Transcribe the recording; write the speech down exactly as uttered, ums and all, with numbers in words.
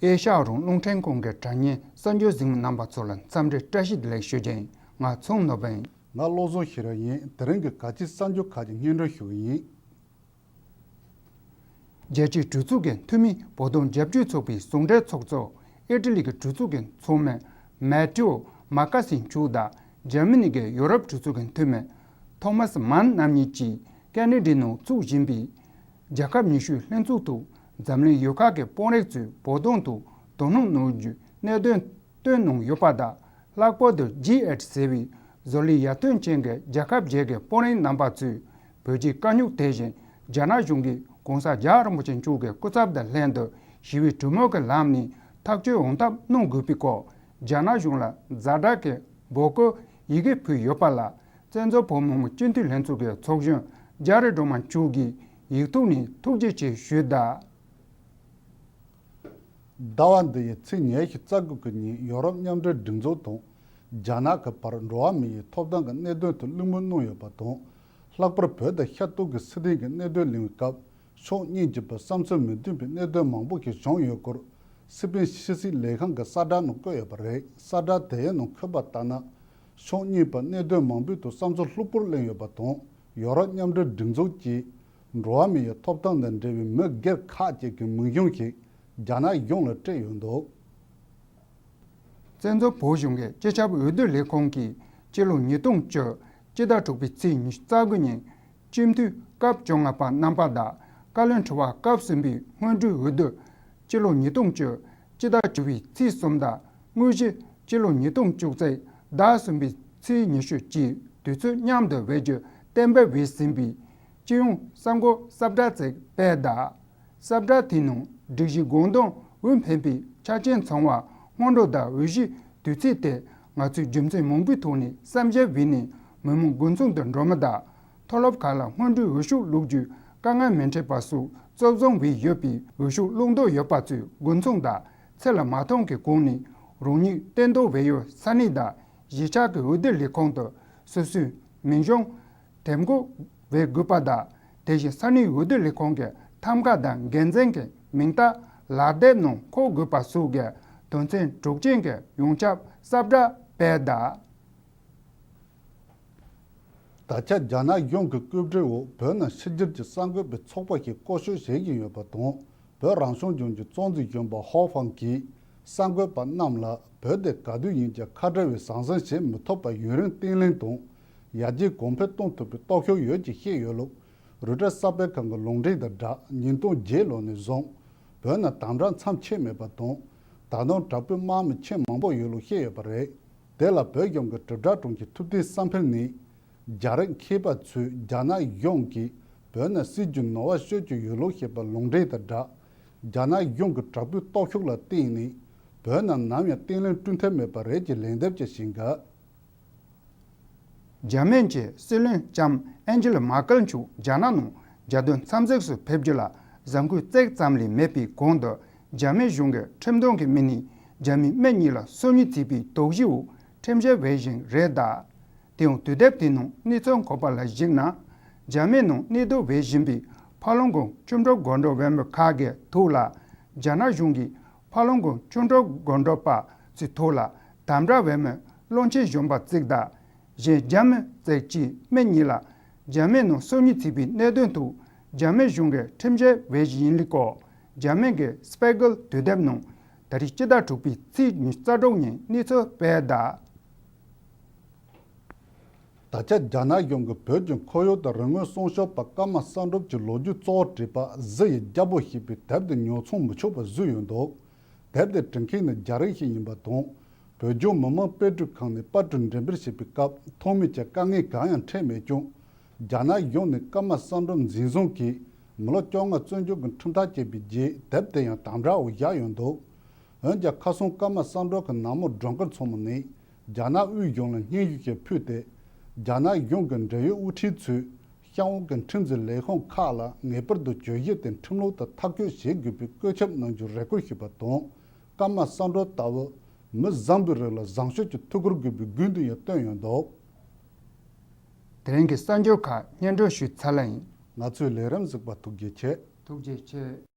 ཨེ་ཤ་ཡ་རང་དབང་རླུང་འཕྲིན་ཁང་གི་དྲ་བརྙན་གསར་འགྱུར་གཟིགས་མོ་རྣམ་པ་ཚོ་ལ་འཚམས་འདྲི་བཀྲ་ཤིས་བདེ་ལེགས་ཞུ་རྒྱུ་ཡིན། ང་ཚོང་ནོར་བུ་ཡིན། ང་བློ་བཟང་ཤེས་རབ་ཡིན། དེ་རིང་གི་ག་ཅི་གསར་འགྱུར་ཁག་ཅིག་སྙན་སྒྲོན་ཞུ་གི་ཡིན། རྒྱལ་སྤྱིའི་གྲོས་ཚོགས་ཀྱི་འཐུས་མི་བོད་དོན་རྒྱབ་སྐྱོར་ཚོགས་པའི་ཟུང་འབྲེལ་ཚོགས་གཙོ། ཨི་ཊ་ལི་གི་གྲོས་ཚོགས་ཀྱི་ཚོགས་མི་མེ་ཏེའོ་མ་ཀ་སི་མཆོག་དང་འཇར་མ་ནི་གི་ཡོ་རོབ་གྲོས་ཚོགས་ཀྱི་འཐུས་མི་ཐོ་མཱ་སི་མཱན་རྣམ་གཉིས་ཀྱིས་ཀེ་ན་ཌའི་ནང་བཙུགས་བཞིན་པའི་རྒྱལ་ཁབ་ཉི་ཤུའི་ལྷན་ཚོགས་ཐོག་འཛམ་གླིང་ཡུལ་ཁག་གི་དཔོན་རིགས་ཚོས་བོད་དོན་ཐོག་དོ་སྣང་གནང་རྒྱུའི་གནད་དོན་བཏོན་གནང་ཡོད་པ་དང་། ལྷག་པར་དུ་ཇི་ཨེཊ་ཟེར་བའི་བཟོ་ལས་ཡར་ཐོན་ཅན་གྱི་རྒྱལ་ཁབ་བརྒྱད་ཀྱི་དཔོན་རིགས་རྣམ་པ་ཚོས་བོད་རྒྱའི་དཀའ་རྙོག་དེ་བཞིན་རྒྱ་ནག་གཞུང་གིས་༸གོང་ས་༸རྒྱལ་བ་རིན་པོ་ཆེ་མཆོག་གི་སྐུ་ཚབ་དང་ལྷན་དུ་ཞི་བའི་གྲོས་མོལ་གྱི་ལམ་ནས་ཐག་གཅོད་ཡོང་ཐབས་གནང་དགོས་པའི་སྐོར་རྒྱ་ནག་གཞུང་ལ་ཛ་དྲག་གི་འབོད་སྐུལ་ཡི་གེ་ཕུལ་ཡོད་པ་ལ། བཙན་བྱོལ་བོད་མི་མང་སྤྱི་འཐུས་ལྷན་ཚོགས་ཀྱི་ཚོགས་གཞོན་རྒྱ་རི་སྒྲོལ་མ་མཆོག་གིས་ཡིག་ཐོག་ནས་ཐུགས་རྗེ་ཆེ་ཞུས་གདའ། ཟླ་བ་འདི་ཡི་ཚེས་ཉི་ཤུ་རྩ་དགུ་གི་ཉིན་ཡོ་རོབ་མཉམ་འབྲེལ་སྒྲིག་འཛུགས་དང་རྒྱ་ནག་གི་བར་འགྲོ་བ་མི་ཡི་ཐོབ་ཐང་གི་གནད་དོན་ཐོག་གླེང་མོལ་གནང་ཡོད་པ་དང་། ལྷག་པར་བོད་དང་ཤར་ཏོག་གི་སྲིད་དོན་གྱི་གནད་དོན་གླེང་བའི་སྐབས་ཕྱོགས་གཉིས་ཀྱི་བར་བསམ་ཚུལ་མི་མཐུན་པའི་གནད་དོན་མང་པོ་ཞིག་བྱུང་ཡོད་སྐོར་སི་པེན་ཕྱི་སྲིད་ལས་ཁང་གི་གསལ་བསྒྲགས་ནང་བཀོད་ཡོད་པ་རེད། གསལ་བསྒྲགས་དེའི་ནང་འཁོད་པ་ལྟར་ན། ཕྱོགས་གཉིས་བར་གནད་དོན་མང་པོའི་ཐོག་བསམ་ཚུལ་ལྷུག་པོར་གླེང་ཡོད་པ་དང་། ཡོ་རོབ་མཉམ་འབྲེལ་སྒྲིག་འཛུགས་ཀྱིས་འགྲོ་བ་མི་ཡི་ཐོབ་ཐང་དང་འབྲེལ་བའི་མི་སྒེར་ཁག་ཅིག་གི་མིང་གཞུང་ཞིག་རྒྱ་ནག་གཞུང་ལ་སྤྲད་ཡོད་འདུག། བཙན་བྱོལ་བོད་གཞུང་གི་སྤྱི་ཁྱབ་འོས་བསྡུ་ལས་ཁང་གིས་སྤྱི་ལོ་ཉིས་སྟོང་བཅུ་སྤྱི་ཟླ་དྲུག་པའི་ཚེས་ཉི་ཤུ་རྩ་དགུ་ཉིན་སྤྱི་འཐུས་སྐབས་བཅོ་ལྔ་པ་རྣམ་པ་དང་བཀའ་བློན་ཁྲི་པ་སྐབས་གསུམ་པའི་སྔོན་འགྲོའི་འོས་བསྡུ། སྤྱི་ལོ་ཉིས་སྟོང་བཅུ་སྤྱི་ཟླ་བཅུ་པའི་ཚེས་གསུམ་དང་དངོས་གཞི་སྤྱི་ལོ་ཉིས་སྟོང་བཅུ་གཅིག་ཟླ་གསུམ་པའི་ཚེས་ཉི་ཤུ་བཅས་དུས་ཚོད་མཉམ་དུ་བེད་སྤྱོད་གཏན་འབེབས་འོས་ཟིན་པའི་སྤྱི་ཡོངས་གསར་འགོད་གསལ་བསྒྲགས་ཅིག་སྤེལ་གདའ། གསལ་བསྒྲགས་དེའི་ནང་སྒྲིག་གཞི་དགོངས་དོན་འོས་འཕེན་པའི་ཆ་རྐྱེན་ཚང་བ་སྔོན་འགྲོ་དང་འོས་གཞིའི་དུས་ཚོད་དེ་ང་ཚོས་རྒྱུ་མཚན་མང་པོའི་ཐོག་ནས་བསམ་ཞིབ་བྱས་ནས་མི་མང་འགོ་ཚུགས་དུ་འགྲོ་མི་དང་། མཐོ་སློབ་ཁག་ལ་སྔོན་འགྲོའི་འོས་ཤོག་བླུག་རྒྱུའི་དཀའ་ངལ་མི་འཕྲད་པ་སོགས་གཙོ་བཟུང་བྱས་ཡོད་པའི་འོས་ཤོག་བླུག་འདོད་ཡོད་པ་ཚོས་འགོ་ཚུགས་དང་ཚད་ལ་མ་ཐོན་གྱི་སྒོ་ནས་རང་ཉིད་གཏན་ཐོབ་བྱས་ཡོད་ས་གནས་དང་གཞིས་ཆགས་ཀྱི་འོས་བསྡུ་ལས་ཁང་དུ་སོ་སོའི་མིང་གཞུང་དེབ་འགོད་བྱེད་དགོས་པ་དང་། དེ་བཞིན་ས་གནས་འོས་བསྡུ་ལས་ཁང་གི་ཐམ་ག་དང་འགན་འཛིན་གྱི་མིང་རྟགས་ལག་དེབ་ནང་འཁོད་དགོས་པ་སོགས་ཀྱི་དོན་ཚན་དྲུག་ཅན་གྱི་ཡོངས་ཁྱབ་གསལ་བསྒྲགས་སྤེལ་གདའ། ད་ཆ་རྒྱ་ནག་གཞུང་གི་སྐུལ་ཁྲིད་འོག་བོད་ནང་ཕྱི་རྒྱལ་གྱི་གསར་འགོད་པའི་ཚོགས་པ་ཞིག་བསྐོ་གཞག་བྱེད་བཞིན་ཡོད་པ་དང་། བོད་རང་སྐྱོང་ལྗོངས་ཀྱི་གཙོ་འཛིན་གཞོན་པ་ཧོ་ཧྥང་གིས་གསར་འགོད་པ་རྣམས་ལ་བོད་དེ་ག་དུས་ཡིན་ཀྱང་ཁ་བྲལ་བའི་ཟང་ཟིང་བྱེད་མི་ཐུབ་པར་ཡུན་རིང་བརྟན་ལྷིང་དང་ཡར་རྒྱས་གོང་འཕེལ་གཏོང་ཐུབ་པའི་སྟོབས་ཤུགས་ཡོད་ཅེས་བཤད་ཡོད་ལུགས། རོའི་ཊར་གསར་སྤེལ་ཁང་གི་ལུང་འདྲེན་དང་སྦྲགས། ཉིས་སྟོང་བརྒྱད་ལོ་ནས་བཟུང་བོད་ནང་དམ་དྲག་མཚམས་ཆད་མེད་པ་དང་། ད་དུང་དྲག་པོའི་དམག་མི་ཁྱོན་མང་པོ་ཡོད་ལུགས་བཤད་ཡོད་པ་རེད། དེ་ལ་བོད་གཞུང་གི་དྲིལ་བསྒྲགས་དྲུང་ཆེ་ཐུབ་བསྟན་བསམ་འཕེལ་ནས། རྒྱ་རིགས་མཁས་པ་ཚོས་རྒྱ་ནག་གཞུང་གིས་བོད་ནང་སྲིད་ཇུས་ནོར་བ་སྤྱོད་ཀྱི་ཡོད་ལུགས་བཤད་པ་ལུང་འདྲེན་དང་སྦྲགས། རྒྱ་ནག་གཞུང་གི་དྲག་པོའི་སྟོབས་ཤུགས་ལ་བརྟེན་ནས་བོད་ནང་ནམ་ཡང་བརྟན་ལྷིང་བསྐྲུན་ཐབས་མེད་པ་རེད་ཅེས་ལན་འདེབས་ཀྱང་བྱེད་འགའ། འཇར་མན་གྱི་སྲིད་བློན་ལྕམ་ཨན་ཇི་ལ་མར་ཀལ་མཆོག་རྒྱ་ནག་ནང་རྒྱལ་དོན་འཚམས་གཟིགས་སུ་ཕེབས་རྒྱུ་ལ་གཟའ་འཁོར་གཅིག་ཙམ་ལས་མེད་པའི་གོང་དུ། འཇར་མན་གཞུང་གི་ཁྲིམས་དོན་གྱི་མི་སྣས་རྒྱ་མི་སྨན་གཉིས་ལ་སོ་ཉུལ་བྱས་པའི་དོགས་གཞིའི་འོག་ཁྲིམས་བཤེར་བྱེད་བཞིན་རེད་གདའ། དེ་ཡང་དུས་དེབ་དེའི་ནང་གནས་ཚུལ་འཁོད་པ་ལ་གཞིགས་ན། འཇར་མན་ནང་གནས་སྡོད་བྱེད་བཞིན་པའི་ཕ་ལོང་གི་ཆོས་གྲོགས་དགོང་དྲོ་བྱེད་མི་ཁག་གི་ཐོག་ལ། རྒྱ་ནག་གཞུང་གིས་ཕ་ལོང་གི་ཆོས་གྲོགས་དགོང་དྲོ་པ་ཚོའི་ཐོག་ལ་དམ་དྲག་བྱེད་མི་བློན་ཆེན་གཞོན་པ་གཅིག་དང་། གཞན་རྒྱ་མི་བརྩེགས་གཅིག་སྨན་གཉིས་ལ་རྒྱ་མི་ནང་སོ་ཉུལ་བྱས་པའི་གནད་དོན་ཐོག་རྒྱ་མི་གཞུང་གིས་ཁྲིམས་བཤེར་བྱེད་བཞིན་ཡིན་ལུགས་སྐོར། རྒྱ་མི་གི་སྤེ་གལ་དུས་དེབ་ནང་ད་རེས་སྤྱི་ཟླ་དྲུག་པའི་ཚེས་ཉི་ཤུ་རྩ་དྲུག་ཉིན་གནས་ཚུལ་སྤེལ་གདའ། ད་ཆ་རྒྱ་ནག་གཞུང་གིས་བོད་ཀྱི་ཁོར་ཡུག་དང་རིག་དངོས་སྲུང་སྐྱོབ་པ་ཀརྨ་བསམ་གྲུབ་ཀྱི་ལོ་རྒྱུས་གཙོ་བོར་བྲིས་པ་གཟི་ཡི་རྒྱལ་པོ་ཞེས་པའི་དེབ་དེ་ཉོ་ཚོང་མི་ཆོག་པར་བཟོས་ཡོད་འདུག། དེབ་དེ་འབྲི་མཁན་ནི་རྒྱ་རིགས་ཤིག་ཡིན་པ་དང་། བོད་ལྗོངས་མི་དམངས་དཔེ་སྐྲུན་ཁང་ནས་པར་སྐྲུན་འགྲེམས་སྤེལ་བྱེད་པའི་སྐབས་ཐོགས་མེད་ཀྱི་དཀའ་ངལ་གང་ཡང་འཕྲད་མེད་ཀྱང་། རྒྱ་ནག་གཞུང་ནས་ཀརྨ་བསམ་གྲུབ་འཛིན་བཟུང་གིས་མི་ལོ་བཅོ་ལྔ་བཙོན་འཇུག་གི་ཁྲིམས་ཐག་བཅད་པའི་རྗེས་དེབ་དེ་ཡང་དམ་དྲག་འོག་བཞག་ཡོད་འདུག། འོན་ཀྱང་ཁ་སང་ཀརྨ་བསམ་གྲུབ་ཀྱི་ནང་མི་སྒྲོལ་དཀར་མཚོ་མོ་ནས་རྒྱ་ནག་དབུས་གཞུང་ལ་སྙན་ཞུ་ཞིག་ཕུལ་ཏེ། རྒྱ་ནག་གཞུང་གི་འབྲེལ་ཡོད་དབུ་ཁྲིད་ཚོས་གཤམ་འོག་གི་ཁྲིམས་འཛིན་ལས་ཁུངས་ཁག་ལ་ངེས་པར་དུ་གྱོད་གཞི་དེ་ཁྲིམས་ལུགས་དང་ཐག་གཅོད་བྱེད་དགོས་པའི་བཀོད་ཁྱབ་གནང་རྒྱུར་རེ་སྐུལ་ཞུས་པ་དང་། ཀརྨ་བསམ་གྲུབ་ལྟ་བུ་མི་བཟང་པོའི་རིགས་ལ་བཟང་སྤྱོད་ཀྱི་ཐུགས་ཁུར་དགོས་པའི་དགོས་འདུན་ཡང་བཏོན་ཡོད་འདུག། དེ་རིང་གི་གསར་འགྱུར་ཁག་སྙན་སྒྲོན་ཞུས་ཚར་ལ་ཡིན། ང་ཚོའི་ལས་རིམ་གཟིགས་པར་ཐུགས་རྗེ་ཆེ། ཐུགས་རྗེ་ཆེ།